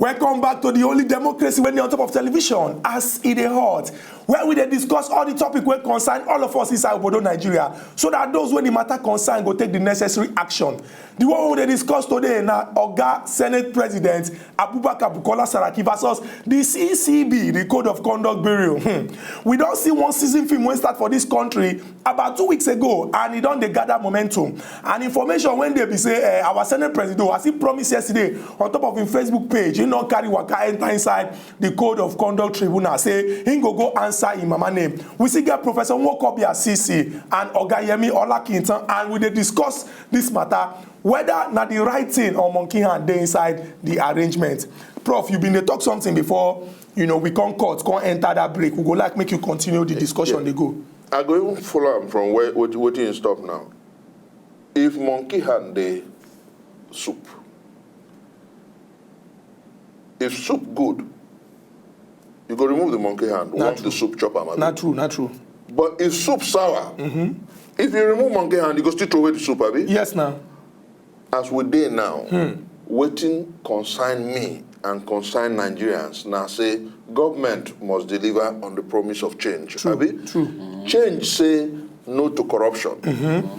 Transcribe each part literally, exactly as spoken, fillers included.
Welcome back to the only democracy wey dey on top of television as e dey hot, where we dey discuss all the topic wey concern all of us inside obodo Nigeria, so that those wey the matter concern go take the necessary action. The one we dey discuss today na Oga Senate President Abubakar Bukola Saraki versus the C C B, the Code of Conduct Bureau. Hmm. We don see one season film wey start for this country about two weeks ago, and e don dey gather momentum. And information wey dey be say, eh, our Senate President, as he promise yesterday on top of him Facebook page, he no carry waka enter inside the Code of Conduct Tribunal, say he go go answer him mama name. We still get Professor Nwokobia C C and Oga Yemi Olakintan, and we dey discuss this matter, whether na the right thing or monkey hand dey inside the arrangement. Prof, you been dey talk something before, you know, we come cut, come enter that break. We go like make you continue the discussion dey go. I go even follow am from where, where, wetin you stop now. If monkey hand dey soup, if soup good, you go remove the monkey hand, na warm the soup, chop am, abi? Na true, na true. But if soup sour, if you remove monkey hand, you go still throw away the soup, abi? Yes, now. As we dey now, wetin concern me and concern Nigerians na say government must deliver on the promise of change. True, abi? True. Change say no to corruption.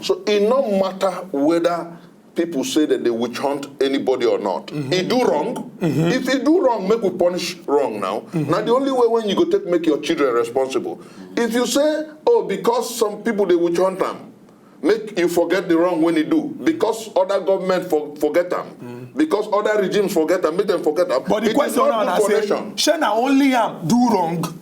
So e no matter whether people say that they witch hunt anybody or not. E do wrong. If e do wrong, make we punish wrong now. Na the only way when you go take make your children responsible. If you say, oh, because some people dey witch hunt am, make you forget the wrong when e do. Because other government for, forget am. Because other regimes forget am, make them forget am. But the question now na say, shey na only am do wrong?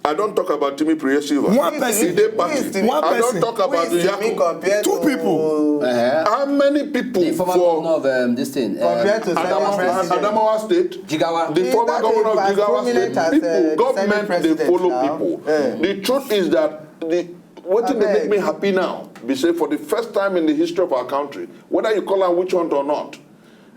I don talk about Timmy Priye Silva. One person. He dey party. One person. I don talk about Yaku. Two people. How many people for governor of, um, this thing, um, Adamawa, Adamawa State? Jigawa. The former governor of Jigawa State. People, government dey follow people. The truth is that the wetin dey make me happy now be say for the first time in the history of our country, whether you call am witch hunt or not,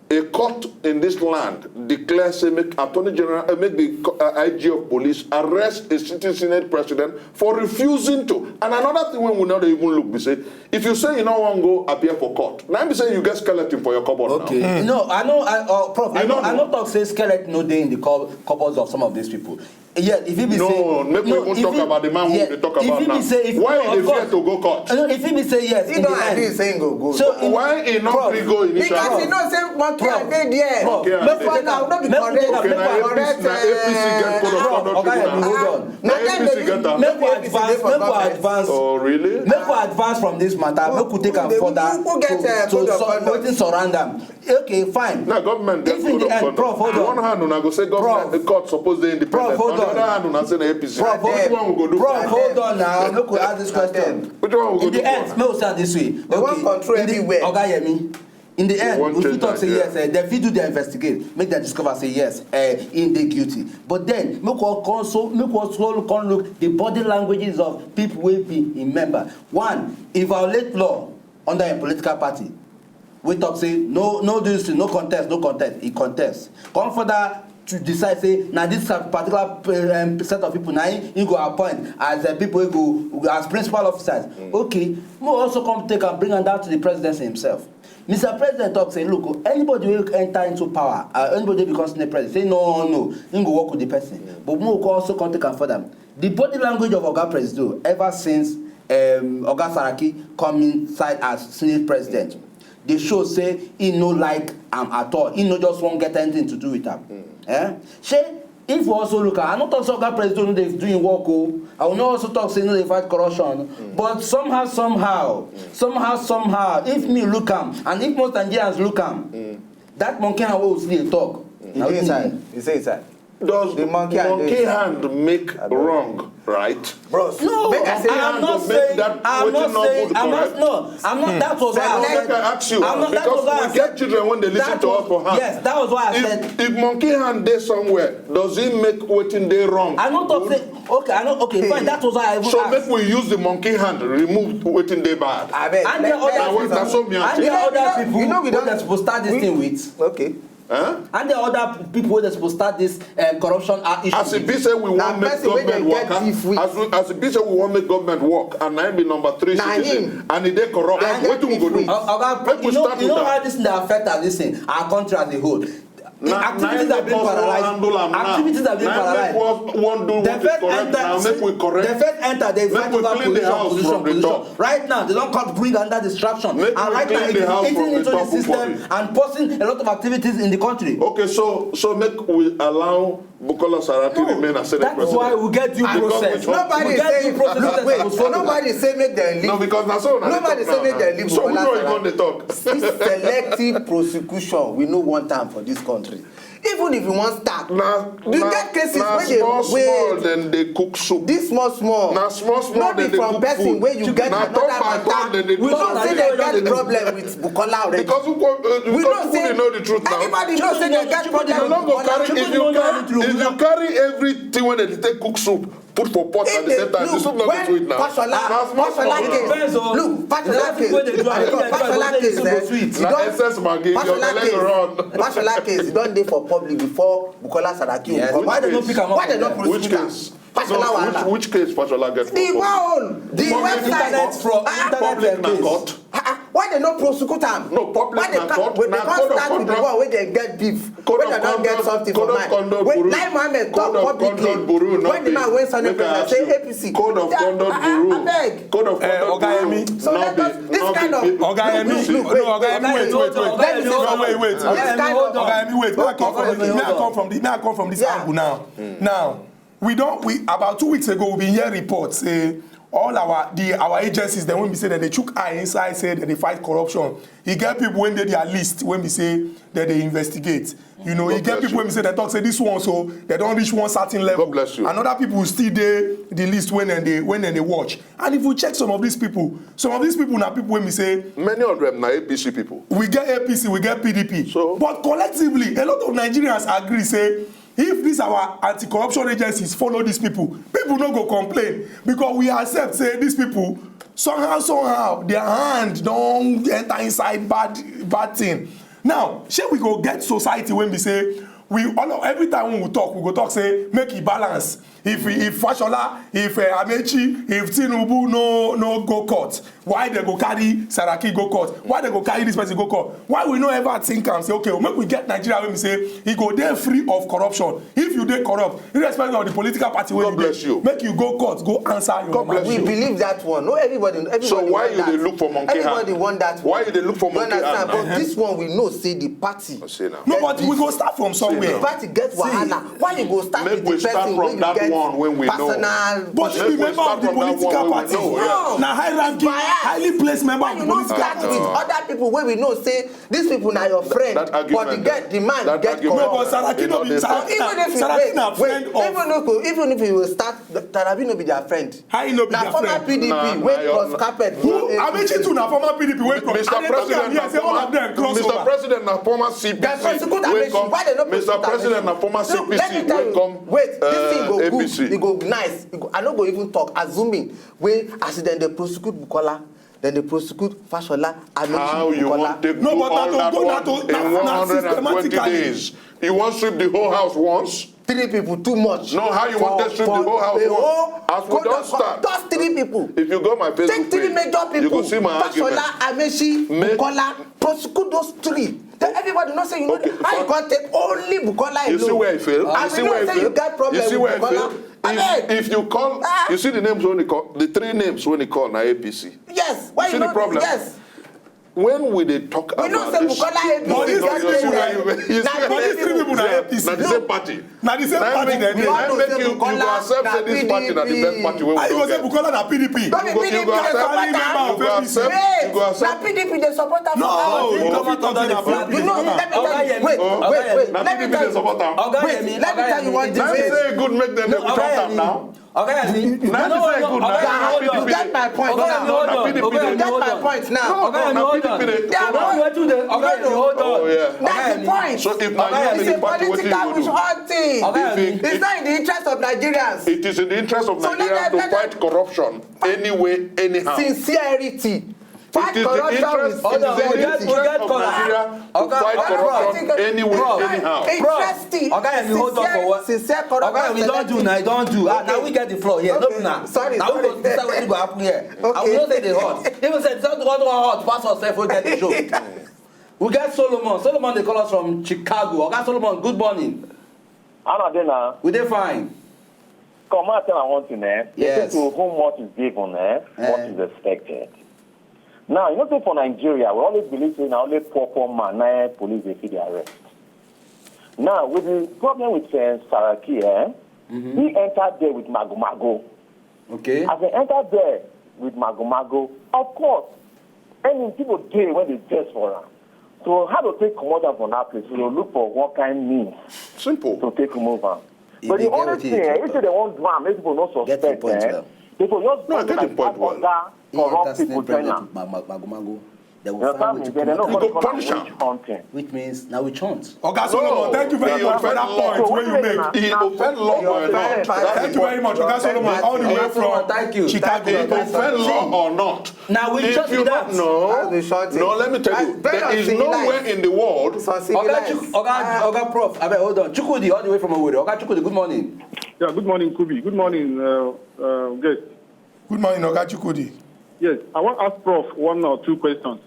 a court in this land declare say make Attorney General, uh, make the co- uh, I G of police arrest a sitting Senate president for refusing to. And another thing wey we no dey even look be say, if you say you no wan go appear for court, na im be say you get skeleton for your cupboard now. Okay. No, I know, I, uh, Prof, I know, I no talk say skeleton no dey in the cup- cupboards of some of these people. Yes, if he be say no, make we even talk about the man we dey talk about now. Why he dey fear to go court? No, if he be say yes, he don agree say he go go. So why he no gree go initially? Because he know say monkey hand dey there. This one now no be correct. Okay, na A P C, na A P C get code of conduct. Hold on. Na A P C get am. Make we advance. Make we advance. Oh, really? Make we advance from this matter. Make we take am further. Who get code of conduct? Wetin surround am? Okay, fine. Now government get code of conduct. If in the end, Prof, hold on. One hand una go say government, the court suppose dey independent. On the other hand, una say na A P C. Prof, which one we go do? Prof, hold on now. Make we ask this question. Which one we go do? In the end, make we say this way. They wan control everywhere. Oga Yemi, in the end, we fit talk say yes, eh, they fit do their investigate, make dem discover say yes, eh, he dey guilty. But then, make we also, make we also come look the body languages of people wey be im member. One, he violate law under a political party. We talk say no, no do this thing, no contest, no contest. He contest. Come further to decide say na this particular, um, set of people na him he go appoint as, uh, people wey go, go as principal officers. Okay, we also come take and bring am down to the presidency himself. Mister President talk say, look, anybody wey enter into power, uh, anybody wey become Senate president, say no, no, he go work with the person. But we go also come take am further. The body language of Oga Presido ever since, um, Oga Saraki come inside as Senate President dey show say he no like am at all. He no just wan get anything to do with am. Eh? Shey, if we also look at, I no talk say Oga Presido no dey do him work o. I will not also talk say he no dey fight corruption. But somehow, somehow, somehow, somehow, if me look am, and if most Nigerians look am, that monkey hand wey we see dey talk, na wetin dey inside. Does the monkey hand make wrong, right? Bros, no, make I say I am not saying, I am not saying, I'm not, no, I'm not, that was why I said, make I ask you, because we get children when they listen to us for hand. Yes, that was why I said. If monkey hand dey somewhere, does he make wetin dey wrong? I no talk say, okay, I no, okay, fine, that was why I even asked. So make we use the monkey hand, remove wetin dey bad. Abeg, and the other people, and the other people wey dem suppose start this thing with. Okay. And the other people wey dem suppose start this, um, corruption, uh, issue. As e be say we wan make government waka, as e be say we wan make government work, and na him be number three citizen, and e dey corrupt. Wetin we go do? Make we start with that. You know how this thing dey affect us, this thing, our country as a whole. Activities have been paralyzed. Activities have been paralyzed. Dem first enter, dem first enter, dem fight over position, position, position. Right now, dem don come bring another distraction. And right now, it is eating into the system and forcing a lot of activities in the country. Okay, so, so make we allow Bukola Saraki remain as Senate president. That is why we get due process. Nobody say, look, wait, nobody say make dem leave. No, because na so una dey talk now. Nobody say make dem leave Bukola Saraki. So which one you come dey talk? This selective prosecution, we no want am for this country. Even if you wan start, you get cases wey dey, small small dem dey cook soup. This small small, na small small dem dey cook food. No be from person wey you get another matter. We know say dem get problem with Bukola already. Because who go, uh, we know say, everybody know say dem get problem with Bukola. You no go carry, if you carry, if you carry everything wey dem dey take cook soup put for pot at the same time, the soup no go sweet now. Fashola, Fashola case. Look, Fashola case. Fashola case, eh, na excess Maggi, your belle go run. Fashola case don dey for public before Bukola Saraki. Why dem no pick am up? Why dem no prosecute am? Fashola wahala. Which case Fashola get? The whole, the website. Internet fraud, internet case. Public na court. Ah, ah, why dem no prosecute am? No, public na court. Why dem come start with the one wey dem get beef? Wey dem don get something for mind. Wey Lai Mohammed talk publicly. When the man wey Senate president say A P C. Code of conduct bureau. Abeg. Code of conduct bureau. So let us, this kind of, Oga Yemi, look, look, no, Oga Yemi, wait, wait, wait. Let me say something. No, wait, wait. This kind of, Oga Yemi, wait. May I come from the, may I come from the, may I come from this angle now? Now, we don, we, about two weeks ago, we been hear reports say all our, the, our agencies, dem wey be say dem dey chook eye inside, say dem dey fight corruption. E get people wey dey their list wey be say dem dey investigate. You know, e get people wey be say dem talk say this one, so dem don reach one certain level. God bless you. And other people still dey the list wey dem dey, wey dem dey watch. And if you check some of these people, some of these people na people wey be say, many of them na A P C people. We get A P C, we get P D P. So? But collectively, a lot of Nigerians agree say if these our anti-corruption agencies follow these people, people no go complain, because we accept say these people, somehow, somehow, their hand don enter inside bad, bad thing. Now, shey we go get society wey be say, we all of, every time when we talk, we go talk say make e balance. If, if Fashola, if, eh, Amaechi, if Tinubu no, no go court, why dem go carry Saraki go court? Why dem go carry this person go court? Why we no ever think am say, okay, make we get Nigeria wey be say e go dey free of corruption. If you dey corrupt, irrespective of the political party wey you dey, make you go court, go answer your mama. We believe that one. No, everybody, everybody want that. So why you dey look for monkey hand? Everybody want that one. Why you dey look for monkey hand? You understand? But this one, we know say the party. No, but we go start from somewhere. The party get wahala. Why you go start with the person wey you get personal? But you be member of the political party. Na high ranking, highly placed member of the political party. Why you no start with other people wey we know say these people na your friend, but the man get corrupt. No, but Saraki no be, Saraki na friend of. Even if you, even if you will start, Saraki no be their friend. How e no be their friend? Na former P D P wey cross carpet. Who? Amaechi too na former P D P wey cross. Mister President, na former C P C wey come. Mister President, na former C P C wey come, uh, A P C. Wait, this thing go good. E go nice. E go, I no go even talk. Assuming wey as dem dey prosecute Bukola, dem dey prosecute Fashola, Amaechi, Bukola. How you wan take do all that one in one hundred and twenty days? You wan sweep the whole house once? Three people too much. No, how you wan take sweep the whole house once? As we don start, just three people. If you go my Facebook page, you go see my argument. Fashola, Amaechi, Bukola, prosecute those three. Then everybody know say you know how you come take only Bukola alone. You see where I fail? You see where I fail? You see where I fail? If, if you call, you see the names wey he call, the three names wey he call na A P C. Yes. Why you see the problem? Yes. When we dey talk about this, but these three people na, but these three people na A P C. Na the same party. Na the same party dem dey. Na make you, you go accept say this party na the best party wey we don get. Bukola na P D P. You go, you go accept, you go accept, you go accept. Na P D P dey support am. No, you no fit talk say na P D P. You know, let me tell you. Wait, wait, wait. Na P D P dey support am. Wait, let me tell you one thing. Na say good make dem dey front am now. Oga Yemi, na say good, na P D P dey. You get my point now. Oga Yemi, hold on. You get my point now. No, no, na P D P dey. Oga Yemi, hold on. That's the point. So if na you be the party, wetin you go do? It's a political witch hunting. It's not in the interest of Nigerians. It is in the interest of Nigerians to fight corruption anyway, anyhow. Sincerity. Fight corruption with sincerity. It is the interest of Nigeria to fight corruption anyway, anyhow. Interesting. Oga Yemi, hold on for one. Sincere corruption. Oga Yemi, don do now, don do. Ah, now we get the floor here. No be now. Sorry, sorry. Now we go decide wetin go happen here. Okay. I will not say the hot. Even say the hot, hot, hot pass us sef wey get the show. We get Solomon. Solomon dey call us from Chicago. Oga Solomon, good morning. How are they now? We dey fine. Come out tell I want to, eh? They Yes. say to whom much is given, eh? Eh. Much is expected. Now, you know say for Nigeria, we always believe say na only poor poor man na police dey fit dey arrest. Now, with the problem with uh, Saraki, eh? He entered there with magomago. Okay. As he entered there with magomago, of course, any people dey when they dress for am. So how to take comot am from that place? We go look for what kind means Simple. to take remove am. He But dey the get only wetin he thing, eh, talk. If they want do am, make people no Get the suspect. point Eh? well. People just No, I do get the like point that well. Other He corrupt enter people snake join pregnant am. with ma- ma- magomago. They will You find understand way me? to Then they no comot You go go call punish am am. Witch hunting. Which means now we chant. Oga Solomon, thank you very He much for offend that law. point wey you make. He offend law or not? That's Thank the you very point. Much, Oga Solomon. All the way Oga Solomon, from thank you. Chicago. He offend law or not? Now we If just you do that. don't know, That's the short thing. No, let me tell you, That's very there is uncivilized. Nowhere in the world. It's Oga, uncivilized. Chuk- Oga, Oga Prof, abeg hold on. Chukwudi, all the way from Owerri. Oga Chukwudi, good morning. Yeah, good morning, Kubi. Good morning, uh, uh, guest. Good morning, Oga Chukwudi. Yes, I want to ask Prof one or two questions.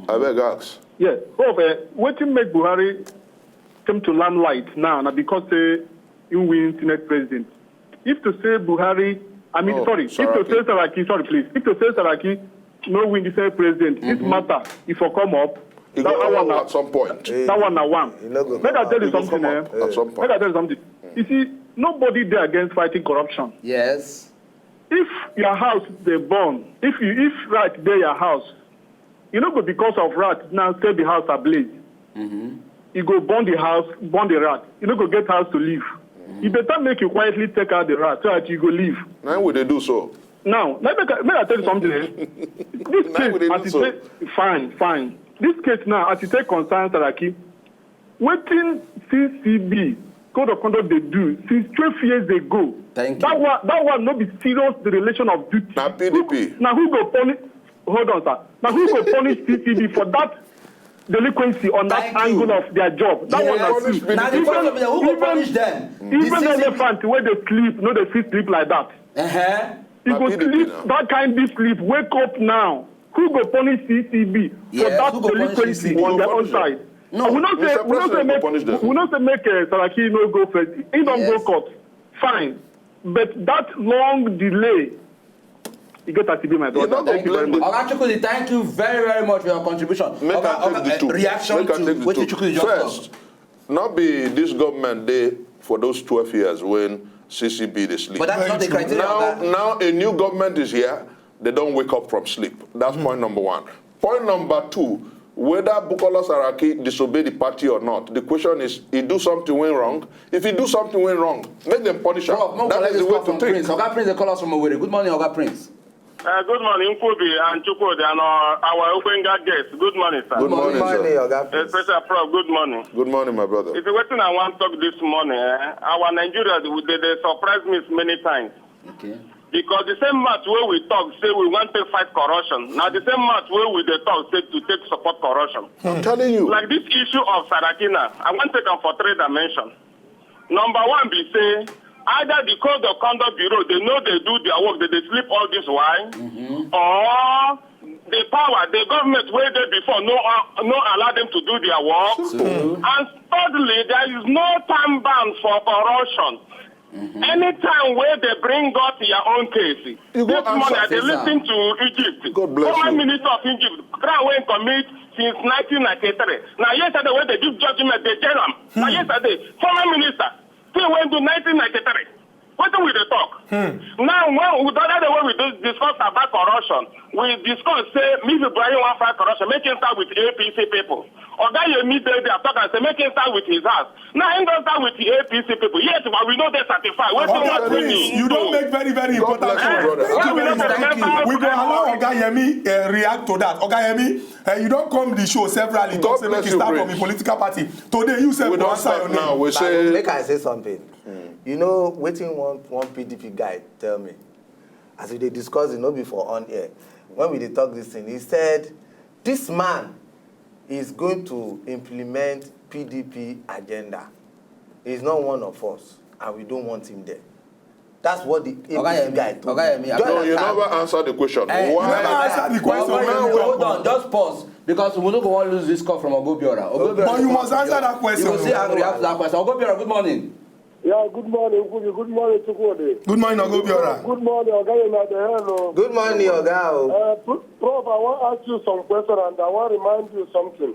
I beg ask. Yes, Prof, uh, wetin make Buhari came to limelight now? Na because say he win Senate president. If to say Buhari, I mean, Oh, sorry, if to Saraki. say Saraki, sorry, please. If to say Saraki no win the Senate president, this matter, if I come up, He that go one come na up at some point. Eh, that one na one. He no go Make I come tell up. you He go something, come eh? up at some Make I point. tell you something. You see, nobody there against fighting corruption. Yes. If your house dey burn, if you if rat dey your house, you no go because of rat now set the house ablaze. You go burn the house, burn the rat. You no go get house to live. You better make you quietly take out the rat so that you go live. Now we dey do so. Now, let me, make I tell you something. Eh? This Now we dey case, as do you so. Take, fine, fine. This case now, as you take concern Saraki, wetin C C B code of conduct dey do since twelve years ago. Thank That you. One, that one no be serious relation of duty. Na P D P. Who, na who go punish? Hold on, sir. Na who go punish C C B for that delinquency on that Thank you. Angle of their job? That one na Punish true. P D P. Now the problem is who go Even- punish them? Even The C C B. Elephant wey dey sleep no dey fit sleep like that. Uh-huh. You Na go P D P sleep now. That kind deep sleep, wake up now. Who go punish C C B Yes, for that who go punish delinquency C C B? on their own Punish them. Side? No. We no say Mister we no say President make go punish them. We no say make uh, Saraki no go first. He don Yes. Go court. Fine, but that long delay, you get as e be, my You brother. no go Thank you very blame much. Oga Chukwudi, thank you very, very much for your contribution. Make Oga, I take Oga, the eh, two. Reaction Make I to take the what two. Chukwudi just First, talk. Not be this government dey for those twelve years when C C B dey sleep. But that's not the criteria. Now, Oga. Now a new government is here. They don't wake up from sleep. That's point number one. Point number two, whether Bukola Saraki disobey the party or not, the question is, he do something went wrong? If he do something went wrong, make them punish him. Prof, make we That collect is the this way call to from think. Prince. Oga Prince, they call us from Owerri. Good morning, Oga Prince. Uh, good morning, Nkubi and Chukwudi and our, our Obenga guests. Good morning, sir. Good morning, Good morning, sir. Oga. Prince. Special Prof, good morning. Good morning, my brother. If you wetin I wan talk this morning, eh, our Nigeria, they, they, they surprise me many times. Okay. Because the same match where we talk, say we want to fight corruption. Now the same match where we they talk, say to take support corruption. I'm telling you. Like this issue of Sarakina, I want to take am for three dimension. Number one be say, either the Code of Conduct Bureau, they know they do their work, they, they sleep all this while, or the power, the government where they before, no, uh, no allow them to do their work. Simple. And thirdly, there is no time bound for corruption. Anytime where they bring out your own case, You go this morning I answer. dey listen to Egypt. God bless Former you. Minister of Egypt, crime wey commit since nineteen ninety-three. Na yesterday wey they give judgment, they jail am. Na yesterday, former minister, thing wey do nineteen ninety-three. Wetin we dey talk? Now, when we, the other day when we do discuss about corruption, we discuss say, if Ibrahim wan fight corruption, make him start with A P C people. Oga Yemi dey there talk and say, make him start with his house. Now, him don start with the A P C people. Yes, but we no dey satisfied. Wetin Oga wan do Prince, this? You don make very, very God important bless you, point. brother. Thank you very much. Thank you. We go allow Oga Yemi uh, react to that. Oga Yemi, uh, you don come the show severally. God Talk say make bless you you, start from Prince. A political party. Today, you sef We go don't answer your start name. Now. We But say make I say something. You know wetin one one P D P guy tell me? As we dey discuss it, no be for on air. When we dey talk this thing, he said, this man is going to implement P D P agenda. He's not one of us, and we don't want him there. That's what the Oga A P C guy Yemi, told Oga me. Yemi, I Do you don't No, you understand? never answer the question. Eh, Why? You never answer the question. Oga Yemi, hold on, just pause, because we no go wan lose this call from Ogobiora. Ogobiora But you is must from answer here. that question. You go see how we react to that question. Ogobiora, good morning. Yeah, good morning, Nkubi. Good morning, Chukwudi. Good morning, Ogobiora. Good morning, Oga Yemi. Hello. Good morning, Oga. O. Uh, Pro- Prof, I want to ask you some question and I want to remind you something.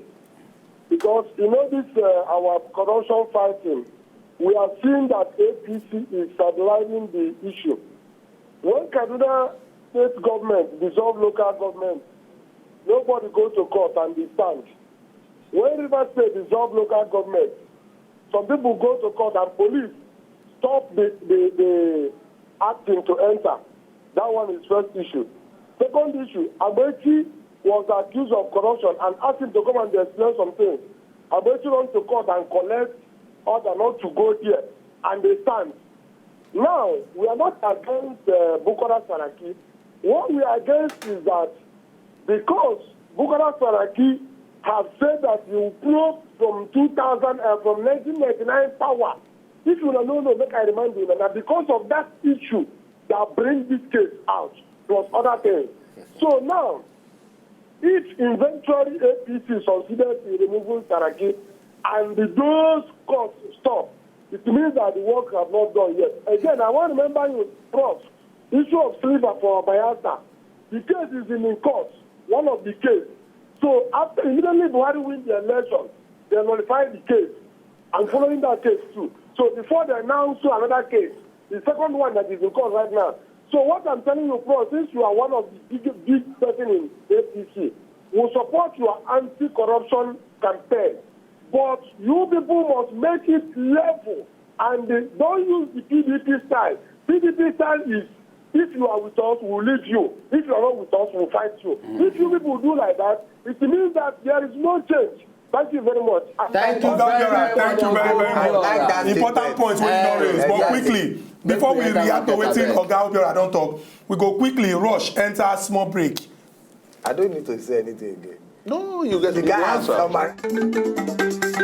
Because, you know, this uh, our corruption fighting, we are seeing that A P C is stabilizing the issue. When Kaduna state government dissolve local government, nobody go to court and they stand. When Rivers State dissolve local government, some people go to court and police stop the, the, the acting to enter. That one is first issue. Second issue, Amaechi was accused of corruption and asked him to come and explain some things. Amaechi run to court and collect order not to go there, and they stand. Now, we are not against uh, Bukola Saraki. What we are against is that because Bukola Saraki have said that he will probe from two thousand uh, from nineteen ninety-nine power. If you don't know, make I remind you that because of that issue that bring this case out plus other things. So now, if eventually A P C succeeded in removing Saraki and those costs stop, it means that the work have not done yet. Again, I want to remember you, Prof, issue of silver for Bayelsa. The case is in, in court, one of the case. So after immediately Buhari win the election, they nullify the case and following that case too. So before they announce to another case, the second one that is in court right now. So what I'm telling you, Prof, since you are one of the big, big person in A P C, we support your anti-corruption campaign. But you people must make it level and uh, don't use the P D P style. P D P style is if you are with us, we will lead you. If you are not with us, we will fight you. If you people do like that, it means that there is no change. Thank you very much. Thank you Oga very, Obiora, very thank you much. very, very I like much. that Important statement. points wey you don Eh, raise, but exactly. Quickly, before we Make we enter react to market, wetin abeg. Oga Obiora don talk, we go quickly rush enter small break. I don't need to say anything again. No, you get The the guy has answer. summarized.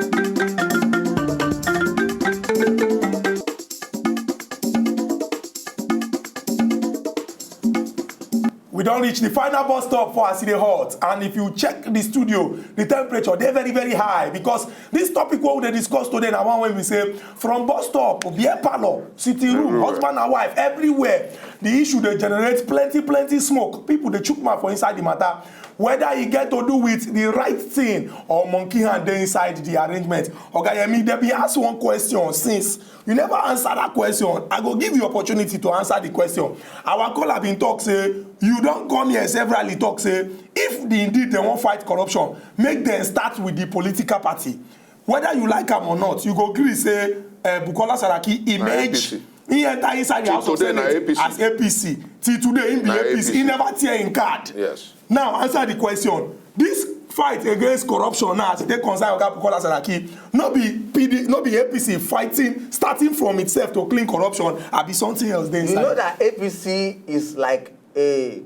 We don reach the final bus stop for As E Dey Hot, and if you check the studio, the temperature dey very, very high because this topic wey we dey discuss today na one wey we say from bus stop, beer parlor, sitting room, Everywhere. Husband and wife, everywhere, the issue dey generate plenty, plenty smoke. People dey chook mouth for inside the matter. Whether e get to do with the right thing or monkey hand dey inside the arrangement. Oga Yemi, dem bin ask one question since. You never answer that question. I go give you opportunity to answer the question. Our caller bin talk say, you don come here severally talk say, if the, indeed dem wan fight corruption, make dem start with the political party. Whether you like am or not, you go gree say uh, Bukola Saraki image, A P C. He enter inside the Till House of today, na Senate A P C. As A P C. Till today, he be Na A P C. He A P C. Never tear him card. Yes. Now answer the question. This fight against corruption now as e take concern Oga Bukola Saraki, no be P D, no be A P C fighting, starting from itself to clean corruption, abi something else dey You inside. know that A P C is like a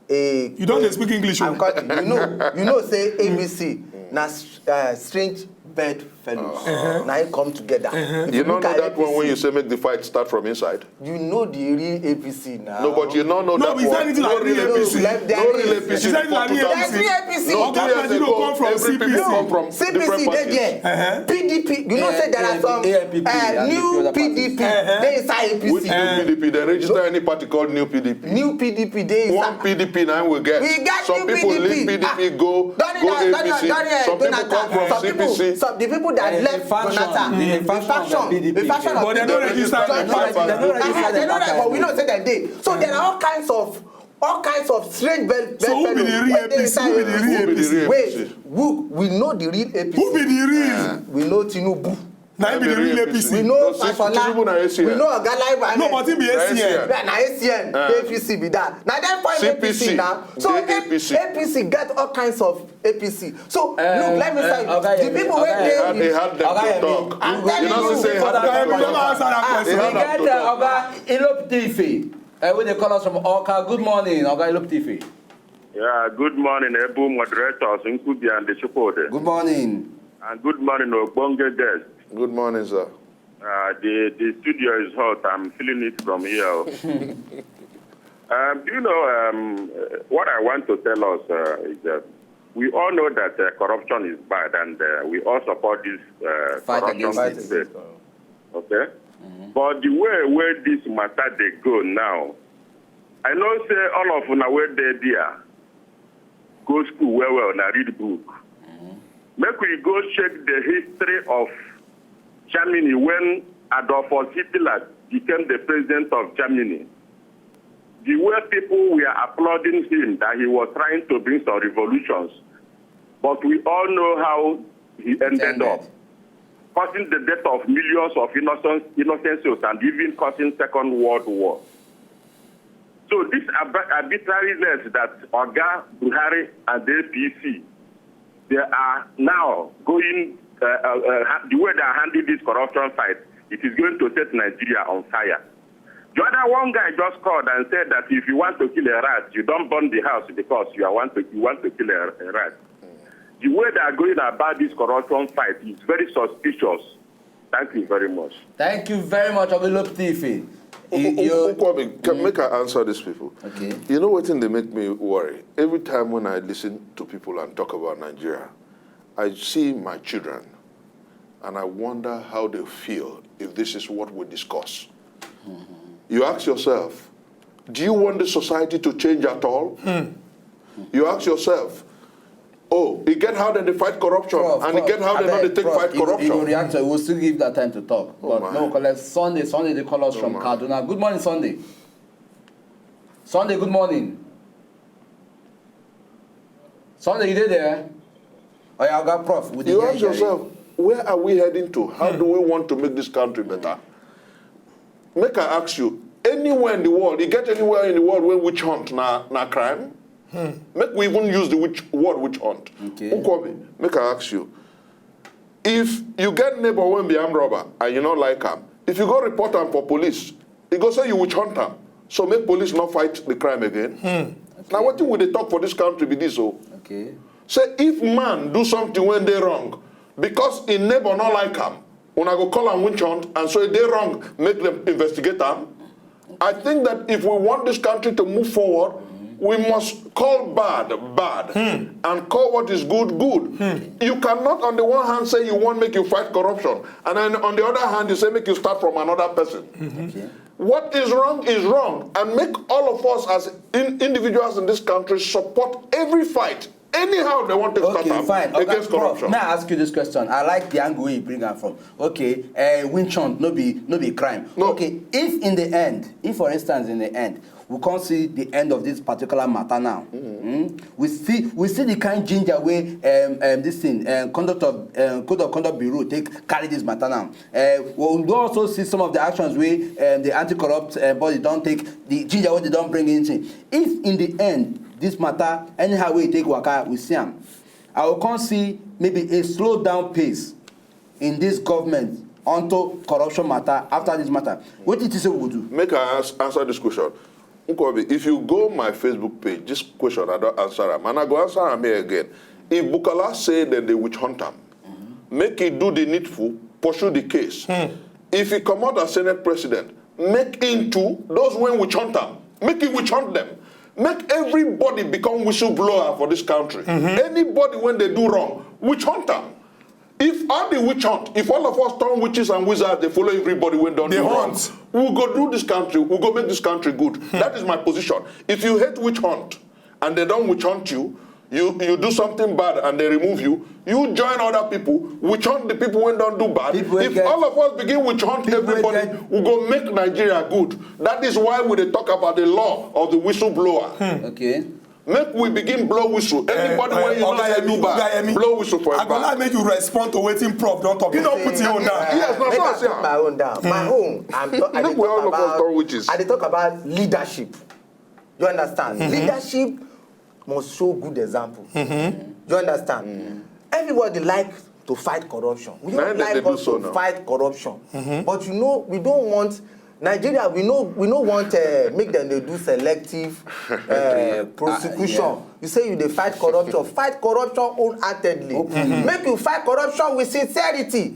a. You don dey speak English o. I'm cutting. You know, you know, say A P C na uh, strange bird fellows. Na it come together. If You no look know at that one when A P C, you say make the fight start from inside. You know the real A P C now. No, but you no know No, that but is there one. anything No like real real A P C? Like, there No is- real A P C. Is that Before like real two thousand. A P C? There is real A P C. No, Oga two years Presido ago, come from every C P C. people come from C P C different dey parties. there. P D P, you know say there are some A N P P uh, and new the other P D P parties. dey inside Which A P C. new P D P? They register any party called new P D P. New P D P dey One inside. P D P now we get. We get Some new people P D P. leave P D P, go, Don't go need that, A P C. don't need that, Some don't people need come that. from Some people, C P C. some the people that Eh, left faction, Jonathan, the the faction faction, of the P D P. the faction of But they P D P. don't register Don't the need party. that. They don't register Eh, the they don't party. But we know say dem dey. So there are all kinds of all kinds of strange bell So who be the real wey dey A P C? Who be the inside real Who be the A P C? real Wait, A P C? who we know the real A P C. Who be the real? We know Tinubu. Na him be the real A P C. We know No, see, Fashola. Tinubu na A C N. We know Oga Lai Mohammed. No, but him be A C N. A C N. Yeah, na A C N, Eh. A P C be that. Na dem find C P C. A P C now. So Dey A- A P C. A P C get all kinds of A P C. So Eh, look, let me eh, tell you, Oga the Yemi, people wey Oga dey They had, Yemi. they Oga had them Yemi, to talk. I'm we telling go you. listen for Oga that Yemi, never response. answer that Ah, question. We They get had uh, Oga Ilop Tife, uh, wey dey call us from Oka. Good morning, Oga Ilop Tife. Yeah, good morning, Ebu moderators, Nkubi and the Chukwudi. Good morning. And good morning, Ogbonge guest. Good morning, sir. Uh, the, the studio is hot. I'm feeling it from here. Um, do you know um, uh, what I want to tell us uh, is that we all know that uh, corruption is bad, and uh, we all support this uh, Fight corruption against it. Debate. Okay? But the way where this matter they go now, I know say all of una wey dey there go school well well, na read book. Make we go check the history of Germany when Adolf Hitler became the president of Germany. The way people were applauding him that he was trying to bring some revolutions, but we all know how he ended ended. Up, causing the death of millions of innocent, innocent souls and even causing Second World War. So this arbi- arbitrariness that Oga Buhari and the A P C, they are now going, uh, uh, uh, ha- the way they are handling this corruption fight, it is going to set Nigeria on fire. The other one guy just called and said that if you want to kill a rat, you don't burn the house because you are want to you want to kill a, a rat. The way they are going about this corruption fight is very suspicious. Thank you very much. Thank you very much, Obilopi Tifi. U- U- Ukwobi, can make I answer these people? Okay. You know what thing they make me worry? Every time when I listen to people and talk about Nigeria, I see my children and I wonder how they feel if this is what we discuss. You ask yourself, do you want the society to change at all? You ask yourself, oh, you get how they fight corruption Prof, and you Prof, get how they abeg, not they take Prof, fight you go- corruption. You go react to it. We'll still give that time to talk. Oh But my. No, collect Sunday. Sunday they call us from My. Kaduna. Good morning, Sunday. Sunday, good morning. Sunday, you dey there? Oh yeah, Oga Prof. We dey You hear ask you. Yourself, where are we heading to? How do we want to make this country better? Make I ask you, anywhere in the world, you get anywhere in the world where witch hunt na, na crime? Make we even use the witch, word witch hunt. Okay. Ukwobi, make I ask you, if you get neighbor when be armed robber and you not like him, if you go report him for police, he go say you witch hunt him. So make police not fight the crime again. Now what thing we dey talk for this country be this? Oh, Okay. say if man do something when they wrong, because in neighbor not like him, una go call am witch hunt, and so if they wrong, make them investigate am. I think that if we want this country to move forward, we must call bad bad and call what is good good. You cannot on the one hand say you want make you fight corruption, and then on the other hand you say make you start from another person. Okay. What is wrong is wrong, and make all of us as in, individuals in this country support every fight, anyhow they want to start Okay, am fine. Oga against Prof, corruption. May I ask you this question? I like the angle where you bring am from. Okay, uh, witch hunt no be no be crime. No. Okay, if in the end, if for instance in the end, we can't see the end of this particular matter now. Mm, we see we see the kind ginger way um, um, this thing um, conduct of um, code of conduct bureau take carry this matter now. Uh, we we also see some of the actions where um, the anti-corrupt uh, body don't take the ginger way they don't bring in. If in the end this matter anyhow we take waka we see am, I will come see maybe a slow down pace in this government onto corruption matter after this matter. What did you say we go do? Make I ans- answer this question. Ukwobi, if you go my Facebook page, this question I don't answer am, and I go answer am here again. If Bukola say then they witch hunt am, make he do the needful, pursue the case. If he come out as Senate president, make him too those when witch hunt am, make he witch hunt them. Make everybody become whistleblower for this country. Anybody when they do wrong, witch hunt am. If all the witch hunt, if all of us turn witches and wizards, they follow everybody when don't They do wrong, hunt. We go do this country. We go make this country good. That is my position. If you hate witch hunt and they don't witch hunt you, you you do something bad and they remove you. You join other people, witch hunt the people when don't do bad. People wey If get- all of us begin witch hunt People wey everybody, get- we go make Nigeria good. That is why we dey talk about the law of the whistleblower. Okay. Make we begin blow whistle. Anybody Eh, when you know Oga say Yemi, do Oga bad, Yemi, blow whistle for I him go like back. Make you respond to wetin Prof don talk. You no put your own down. Yes, no, Make so I I say put my am. own down. My own. I'm talk, I Look dey where all talk of us about. turn witches. I dey talk about leadership. You understand? Leadership must show good example. You understand? Everybody like to fight corruption. We Na don't im dem like dey do us so to now. Fight corruption. But you know, we don't want Nigeria. We know we no want uh, make them dey do selective uh, prosecution. You say you dey fight corruption. Fight corruption wholeheartedly. Make you fight corruption with sincerity.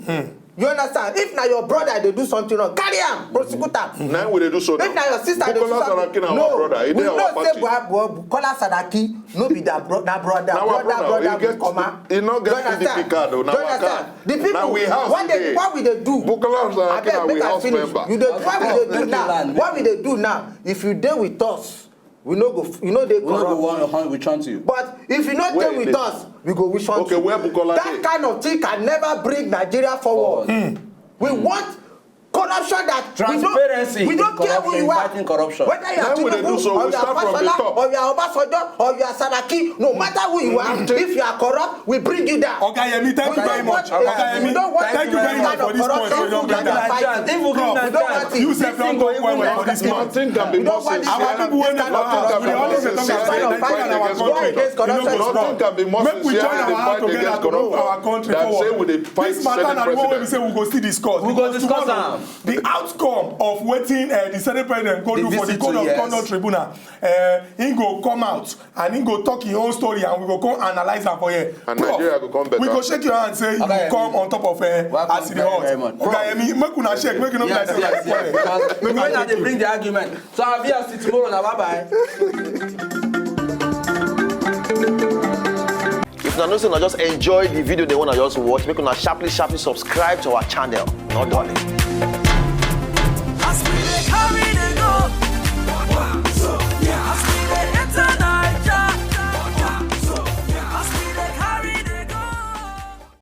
You understand? If na your brother dey do something wrong, carry am, prosecute am. Na we dey do so. If na your sister dey do something, no. We know say Bukola Saraki no be their brother, na brother, brother, brother be comma. E no get P D P card o, na waka. The people, what we dey do, abeg make I finish. You dey, what we dey do now, what we dey do now, if you dey with us, we no go, you no dey corrupt. We no go want hunt, we chant you. But if you no dey with us, we go wish hunt you. Okay, where Bukola dey? That kind of thing can never bring Nigeria forward. We want corruption that we don't, we don't care who you are. Whether you are Tinubu, or you are Fashola, or you are Obasanjo, or you are Saraki, no matter who you are, if you are corrupt, we bring you down. Oga Yemi, thank you very much. Oga Yemi, thank you very much for this point wey you don bring down. Prof, you sef don go well well for this point. Nothing can be more sincere. Our people wey no corrupt, we dey always dey talk about corruption in our country. E no go strong. Make we join our hand together to move our country forward. This matter na the one wey be say we go still discuss. We go discuss am. The outcome of wetin, eh, the Senate president go do for the Code of Conduct Tribunal, eh, he go come out and he go talk his own story and we go come analyze am for here. And Nigeria go come better. We go shake your hand say you come on top of, eh, as e dey hot. Oga Yemi, make una shake, make you no be like say una dey quarrel. Make una dey bring the argument. So I be as tomorrow na bye bye. If una know say una just enjoy the video, the one I just watch, make una sharply sharply subscribe to our channel. No darling.